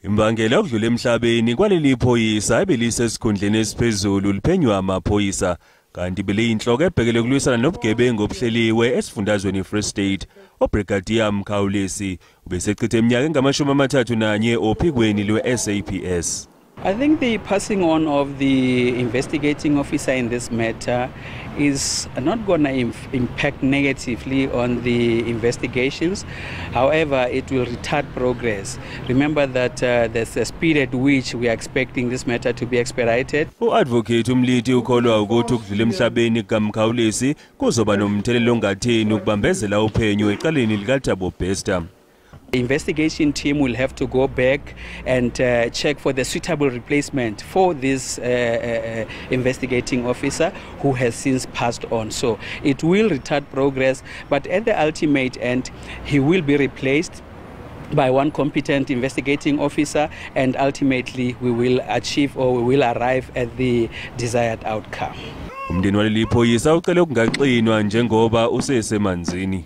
Imbangela yokudlula emhlabeni kwaleli phoyisa ebelisesikhundleni esiphezulu liphenywa amaphoyisa, kanti beliyinhloko ebhekele ukulwisana nobugebengu obuhleliwe esifundazweni iFree State. UBrigadier Mkhawulisi ubesechithe iminyaka engama-31 ophikweni lwe-SAPS. I think the passing on of the investigating officer in this matter is not going to impact negatively on the investigations. However, it will retard progress. Remember that there's a speed at which we are expecting this matter to be expedited. U-Advocate uMliti ukholwa ukuthi ukudlula emhlabeni kukaMkhawulisi kuzoba nomthelela ongatheni ukubambezela uphenyo ecaleni likaThabo Bester. The investigation team will have to go back and check for the suitable replacement for this investigating officer who has since passed on. So it will retard progress, but at the ultimate end, he will be replaced by one competent investigating officer, and ultimately we will achieve or we will arrive at the desired outcome. Umndeni waleli phoyisa ucele ukungaxinwa njengoba usesemanzini.